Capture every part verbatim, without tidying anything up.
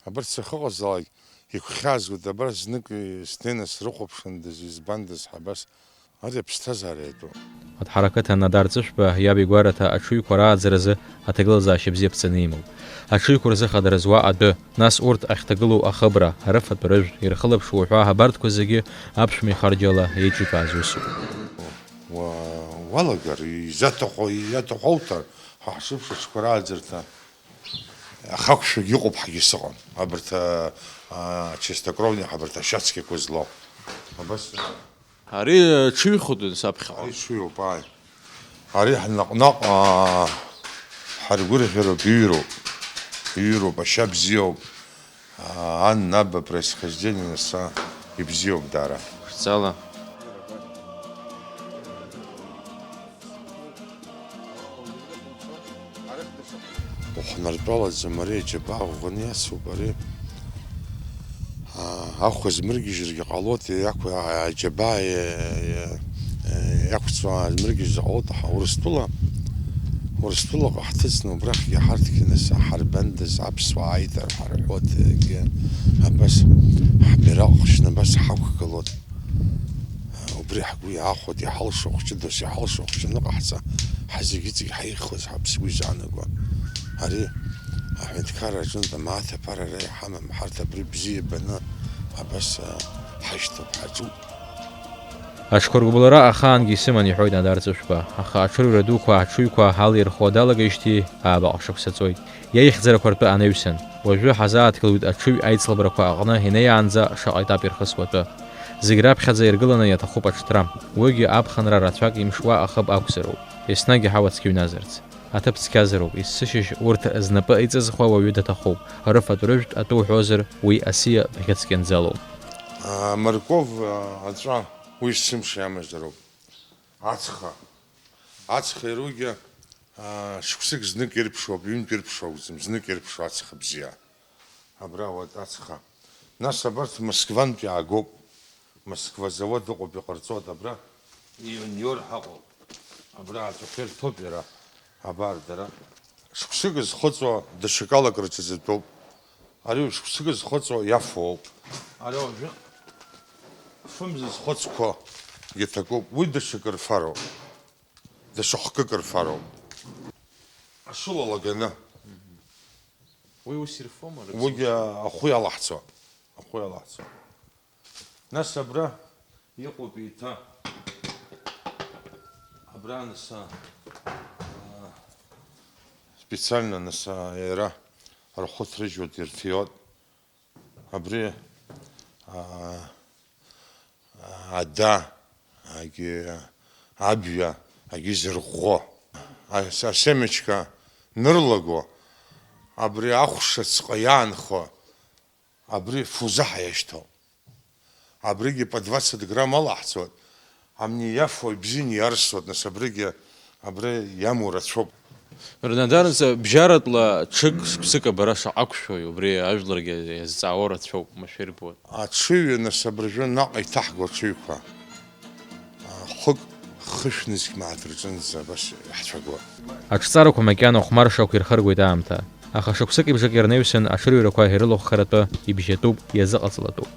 Абарҭ сахьыҟазалак игәхьаазгоит, абар знык снеины срыхәаԥшындаз, избандаз ҳәа абас. Ари аԥсҭазаара иатәуп. Аҭҳарақыҭан Надар Ҵышәба иаб игәараҭа аҽыҩқәа рааӡаразы аҭагылазаашьа бзиа ԥҵаны имоуп. Аҽыҩқәа рзы хадара зуа адәы, нас урҭ ахьҭагылоу ахыбра, арыфатә рыжәтә, ирхылаԥшуа ҳәа абарҭқәа зегьы аԥшәма ихарџьала еиҿикааз усуп. Уа-, уалагар, изаҭаху, иаҭаху ауҭар, ҳа ҳшыԥшаҽқәа рааӡарҭа ахақәшәагь ыҟоуп ҳагьы сыҟан. Абарҭ, а, а, чистокровный, абарҭ ашьацқьақәа злоу. Абас. Ари, а, ҽыҩхоит саԥхьаҟа. Ари ҽыҩуп, ааи. Ари ҳнаҟ-наҟ, а, ҳаргәырӷьароуп, иҩроуп. Иҩроуп, ашьа бзиоуп. А, ан, аб, происхождение, нас, а, ибзиоуп даара. Ԥшӡала. Ухнартәалаӡам, ари аџьабаа ӷәӷәаны иацуп, ари, аа, ахә змыргьежьыргьы ҟалоит, иақәи-, аа, аџьабаа, иа-, иа-, иа-, иақәҵуа змыргьежьыр ҟалоит, аха Урыстәыла, Урыстәылаҟа ҳҭыҵны убрахьгьы ҳарҭгьы нас ҳарбандаз, аԥсуаа ааит ҳарҳәоит, егьи абас ҳбираҟ хшьны абас ҳақәгылоит. Убри ҳгәы иаахәоит, иҳалшо хәҷы, дос иҳалшо хәҷы аныҟаҳҵа, ҳазегьы-зегь ҳаихуаз ҳаԥсгәы изаанаго. Ари аҳәынҭқарра аҿынтә амааҭ аԥара ара иҳамам, ҳарҭ абри бзиа баны абас, а, ҳашьҭоуп, ҳаҿуп. Аҽқәыргәыбылра ахаангьы исыман, иҳәоит Надар Ҵышәба, аха аҽырҩра дуқәа, аҽыҩқәа ҳалирхуа далагеижьҭеи аабаҟа шықәса ҵуеит. Иаихьӡарақәа ртәы анаҩсан, уажәы ҳазааҭгылоит аҽыҩ аицлабрақәа аҟны инеиаанӡа шаҟа етап ирхысуа атәы. Зегь раԥхьаӡа иргыланы иаҭахуп аҽҭра, уигьы аԥхынра рацәак имшуа ахыб акәзароуп, еснагь аҳауа цқьа ҩназарц. Аҭыԥ цқьазароуп, есышьыжь урҭ знапы иҵызхуа уаҩы даҭахуп, рыфатә-рыжәтә атәы уҳәозар, уи асиа бӷьыцк ианӡалоуп. А, морков, а, аҵәа, уи сымш иамазароуп. Ацха. Ацха иругьы, аа, шықәсык знык ирԥшуп, ҩынтә ирԥшу акәӡам, знык ирԥшу ацха бзиа. Абра уа ацха. Нас абарҭ Москвантә иаагоуп. Москва завод ыҟоуп, иҟарҵоит абра. Иуниор ҳаҟоуп. Абра аҵәахәа ирҭоуп иара. Абар дара. Шықәсык зхыҵуа даҽакалак рҿы зытәоуп. Ари шықәсык зхыҵуа иафоуп. Ари уажәы фымз зхыҵқәо иҭакуп. Уи даҽакы рфароуп. Даҽа хкык рфароуп. Ашыла лаганы. Уи ус ирфома, рыцәа? Уигьы ахәы иалаҳҵо. Ахәы иалаҳҵо. Нас абра иҟоуп еиҭа. Абра нас, а, а, специально нас, а, иара рхәы ҭрыжьуеит, ирҭиуеит. Абри, а, ада, агьи абҩа, агьи зырӷәӷәо. Ас-, асемечка нырлаго, абри ахәшаҵәҟьа иаанхо, абри фузаҳа иашьҭоуп. Абригьы по двадцать грамм алаҳҵоит. Амни иафои бзианы иарсуеит, нас абригьы абра иамоу рацәоуп. Рнадарынӡа бжьаратәла ҽык, шықәсык абара шаҟа ақәшәои, убри ажәларгьы иазҵаауа рацәоуп, машәыр ибоит. Аҽыҩ, нас абыржәы наҟ иҭаҳго аҽыҩқәа. Хәык хышә нызқь мааҭ рҿынӡа абас иаҳцәагылан. Аҽҵарақәа макьана хәмаршақә ирхыргоит аамҭа. Аха шықәсыки бжаки рнаҩсан аҽырҩрақәа ирылахәхаратәы ибжьатәуп, иазыҟаҵалатәуп.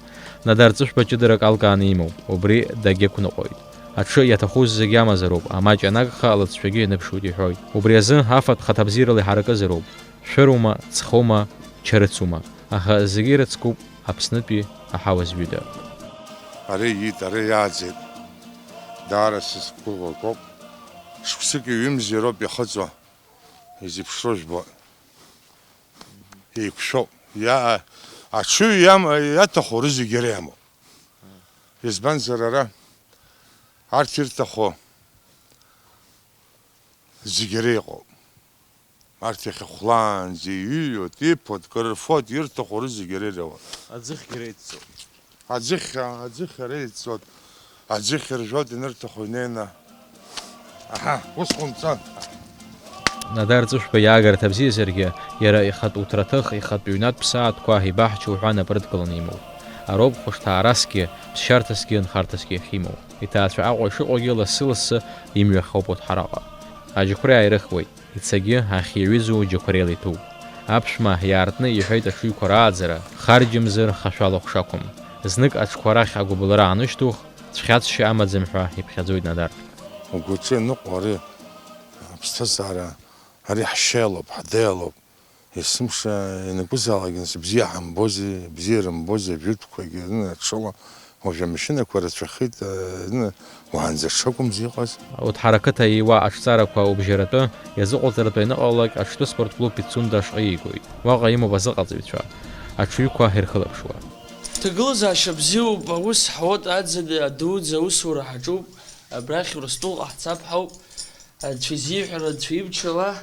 Надар ҵышәба ҷыдарак алкааны имоуп, убри дагьықәныҟәоит. Аҽы иаҭаху зегь амазароуп, амаҷ анагха алыҵшәагьы ианыԥшуеит иҳәоит. Убри азы афатә хаҭабзиарала иҳаракызароуп, шәырума, ҵхума, чарыцума, аха зегьы ирыцкуп Аԥснытәи аҳауа зҩыда. Ари иит, ари иааӡеит. Даара сызқәгәыӷуа акоуп. Шықәсыки ҩымзи роуп иахыҵуа. Изеиԥшроу жәбо. Еиқәшәоуп. Иа-, аҽыҩ иам-, иаҭаху рызегь иара иамоуп. Избанзар, ара арҭ ирҭаху зегь иара иҟоуп. Арҭ иахьа хәлаанӡа иҩыҩуеит, иԥоит, кыр рфоит, ирҭаху рызегь иара иреиуоуп. Аӡыхьгьы реидҵоуп. Аӡыхь, аӡыхь ара иҵоит. Аӡыхь ржәуеит, инырҭаху инеины. Аҳа, ус ҟоумҵан. Надар Ҵышәба иаагарҭа бзиазаргьы, иара ихатә уҭраҭых, ихатә ҩнатә ԥсаатәқәа ибаҳча уҳәа нап рыдкыланы имоуп. Ароуп хәышҭаарасгьы, ԥсшьарҭасгьы, нхарҭасгьы ахьимоу. Иҭаацәа Аҟәа ишыҟоугьы лассы-лассы имҩахоуп Уҭҳараҟа. Аџьықәреи ааирыхуеит. Ицагьы ахь иаҩызоу џьақәреила иҭәуп. Аԥшәма иаартны иҳәеит аҽыҩқәа рааӡара, харџьымзар хашәалахә шақәым. Знык аҽқәа рахь агәыбылра анышьҭух, цәхьаҵшьа амаӡам ҳәа иԥхьаӡоит Надар. Угәаҿы ианыҟоу ари аԥсҭазаара, ари ҳшьеилоуп, ҳдеилоуп. Есымша ианакәызаалак, нас, бзиа ҳамбози, бзиа рымбози, ажәытәқәагьы, рны, аҽыла, уажәы амашьынақәа рацәахеит, рны, уаанӡа аҽакәымзи иҟаз. Урҭ ҳаракыҭ аиуа аҽҵарақәа убжьаратәы, иазыҟалҵаратәы ианыҟалалак, аҽтәы спорт клуб Пицунда ашҟа иигоит. Уаҟа имоуп азыҟаҵаҩцәа, аҽыҩқәа ирхылаԥшуа. Ҭагылазаашьа бзиоуп, аус ҳауеит, аӡын, адуӡӡа аусура ҳаҿуп, абрахь Урыстәылҟа ҳцап ҳауп, Анцәа изиҳәара, Анцәа имчала.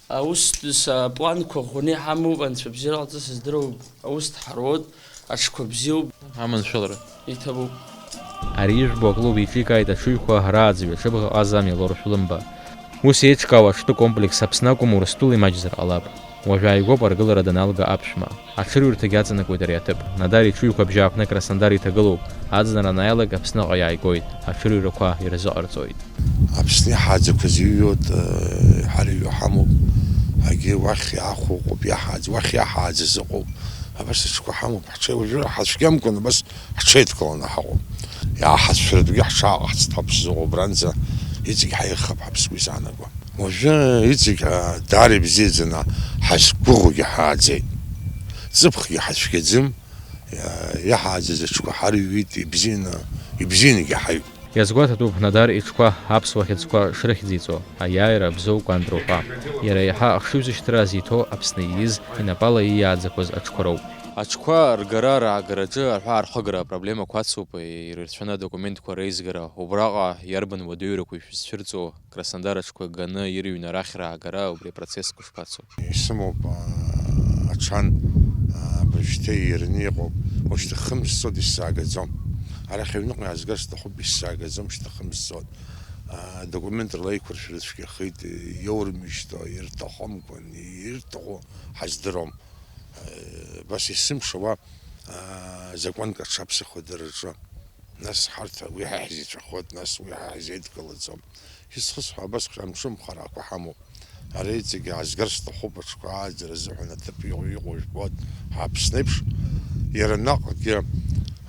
Аус, ус, апланқәа ӷәӷәаны иҳамоуп, Анцәа бзиара ҟалҵа сыздыруам, аус дҳаруеит, аҽқәа бзиоуп. Аманшәалара. Иҭабуп. Ари ижәбо аклуб иҿикааит аҽыҩқәа рааӡаҩ аҽыбӷаҟаза Милор Шәлымба. Ус еиҿкаау аҽтәы комплекс Аԥсны акәым, Урыстәыла имаҷзар ҟалап. Уажә ааигәоуп аргылара даналга аԥшәма. Аҽырҩрҭагьы аҵанакуеит ари аҭыԥ. Надар иҽыҩқәа бжьааԥнык Краснодар иҭагылоуп. Аӡынра анааилак Аԥсныҟа иааигоит, аҽырҩрақәа ирзыҟарҵоит. Аԥсны иҳааӡақәа зыҩуеит, э, ҳарыҩуа ҳамоуп. Егьи уахь иаахәо ыҟоуп, иаҳааӡ-, уахь иаҳааӡаз ыҟоуп. Абас аҽқәа ҳамоуп, ҳҽеи уажәы ҳацәгьамкәан, абас ҳҽеидкыланы ҳаҟоуп. Иааҳацәшәаратәгьы ҳҽааҟаҳҵт ҳәа ԥшӡа ыҟоуп, аранӡа иҵегь ҳаиӷьхап ҳәа ԥсгәы изаанагом. Уажәы иҵегь, а, даара ибзиаӡаны ҳазқәгәыӷуагьы ҳааӡеит. Ҵыԥхгьы ҳацәгьаӡым, иа-, иаҳааӡаз аҽқәа ҳарыҩуеит, ибзианы, ибзианагьы ҳаҩуп. Иазгәаҭатәуп Надар иҽқәа аԥсуа хьыӡқәа шрыхьӡиҵо, аиааира, Бзоу, Кәандрыхәа. Иара иаҳа ахшыҩзышьҭра азиҭо Аԥсны ииз, инапала ииааӡақәаз аҽқәа роуп. Аҽқәа ргара раагараҿы аҳәаа архыгара апроблемақәа ацуп, ирырцәаны адокументқәа реизгара, убраҟа иарбан уадаҩрақәоу ишәызцәырҵуа? Краснодар аҽқәа ганы ирыҩны арахь раагара, убри апроцессқәа шԥацо? Исымоуп, аа, аҽан, аа, абыржәшьҭа иирны иҟоуп, ушьҭахым сцоит, исзаагаӡом. Арахь аҩныҟа иаазгар сҭахуп, исзаагаӡом, шьҭахым сцоит. Аа, документла еиқәыршәара цәгьахеит, иоурмышьҭуа, ирҭахымкәан, ирҭаху ҳаздыруам. Э, бас есымша уа, аа, закәанк аҽаԥсахуеит дара рҿы. Нас ҳарҭ уи ҳа иаҳзеицәахоит, нас уи ҳа иаҳзеидкылаӡом. Исхысҳәо абас амшын хәарақәа ҳамоуп. Ара иҵегь аазгар сҭахуп аҽқәа ааӡара азыҳәан аҭыԥ иҟоу, иҟоу жәбоит, Аԥсны еиԥш. Иара наҟгьы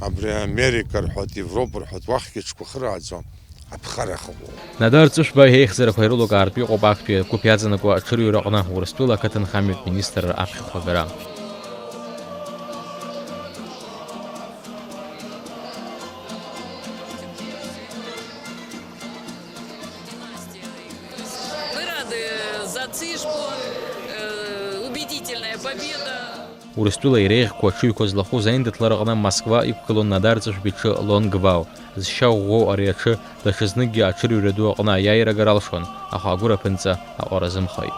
абри Америка рҳәоит, Европа рҳәоит, уахьгьы аҽқәа хырааӡом. Аԥхара ахыҟоуп. Надар Ҵәышба иеихьӡарақәа ирылукаартә иҟоуп актәи агәыԥ иаҵанакуа аҽырҩраҟны Урыстәыла ақыҭанхамҩатә министрра аԥхьахә агара. Мы рады за Цишку, э, убедительная победа. Урыстәыла иреиӷьқәоу аҽыҩқәа злахәыз аиндаҭлара аҟны Москва иқәгылон Надар Ҵәышба иҽы Лонгвао. Зшьа ӷәӷәоу ари аҽы даҽазныкгьы аҽырҩра ду аҟны аиааира агара алшон, аха агәыр аԥынҵа аҟәара азымхеит.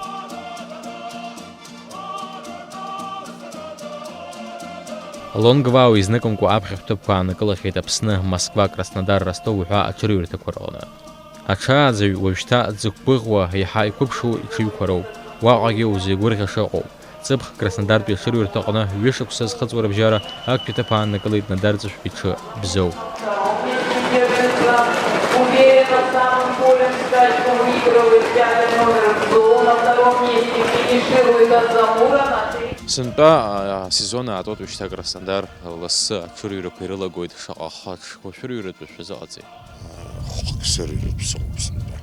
Лонгвао изныкымкәа аԥхьа шәҭыԥқәа аанакылахьеит Аԥсны, Москва, Краснодар, Ростов уҳәа аҽырҩрҭақәа рҟны. Аҽааӡаҩ уажәшьҭа дзықәгәыӷуа, еиҳа иқәыԥшу иҽыҩқәа роуп. Уаҟагьы узеигәырӷьаша ыҟоуп. Ҵыԥх Краснодартәи аҽырҩрҭаҟны ҩышықәса зхыҵуа рыбжьара актәи аҭыԥ ааннакылеит Надар Ҵәышба иҽы Бзоу. Уверенно самым полем скачком выигрывает пятый номер Бзоу. На втором месте финиширует Азамура на третьем. Сынтәа асезон аатуеит уажәшьҭа Краснодар лассы аҽырҩрақәа ирылагоит, шаҟа хы-, ҽқәа шәырҩратәы шәазыҟаҵеи? Хәык сырҩратәы сыҟоуп сынтәа.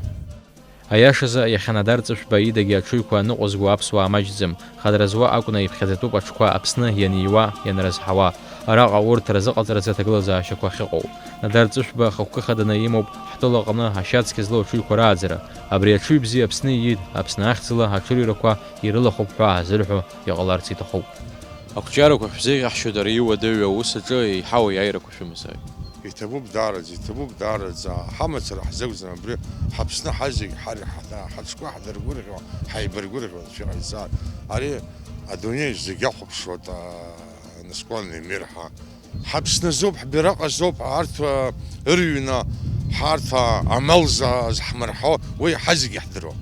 Аиашазы, иахьа Надар Ҵәышба идагьы аҽыҩқәа аныҟәызго аԥсуаа маҷӡам, хадара зуа акәны иԥхьаӡатәуп аҽқәа Аԥсны ианиуа, ианрызҳауа. Араҟа урҭ рзыҟаҵаразы аҭагылазаашьақәа ахьыҟоу. Надар Ҵәышба хықәкы хаданы имоуп ҳтәылаҟны ашьацқьа злоу аҽыҩқәа рааӡара. Абри аҽыҩ бзиа Аԥсны иит, Аԥсны ахьӡала аҽырҩрақәа ирылахәуп ҳәа азырҳәо иҟаларц иҭахуп. Ақәҿиарақәа шәзеиӷьаҳшьоит ари иуадаҩу аус аҿы еиҳау аиааирақәа шәымазааит. Иҭабуп даараӡа, иҭабуп даараӡа. Ҳамацара ҳзақәӡам абри, ҳаԥсны ҳазегь ҳари ҳа-, ҳаҽқәа ҳдыргәырӷьо, ҳаибаргәырӷьо анцәа иҟаиҵар. Ари адунеи зегь ахәаԥшуеит, а, насквозь мир ҳа. Ҳаԥсны азоуп, ҳбираҟ азоуп, арҭ, а, ырҩны, ҳарҭ, а, амал за-, зҳмырҳо, уи ҳазегь иаҳдыруа.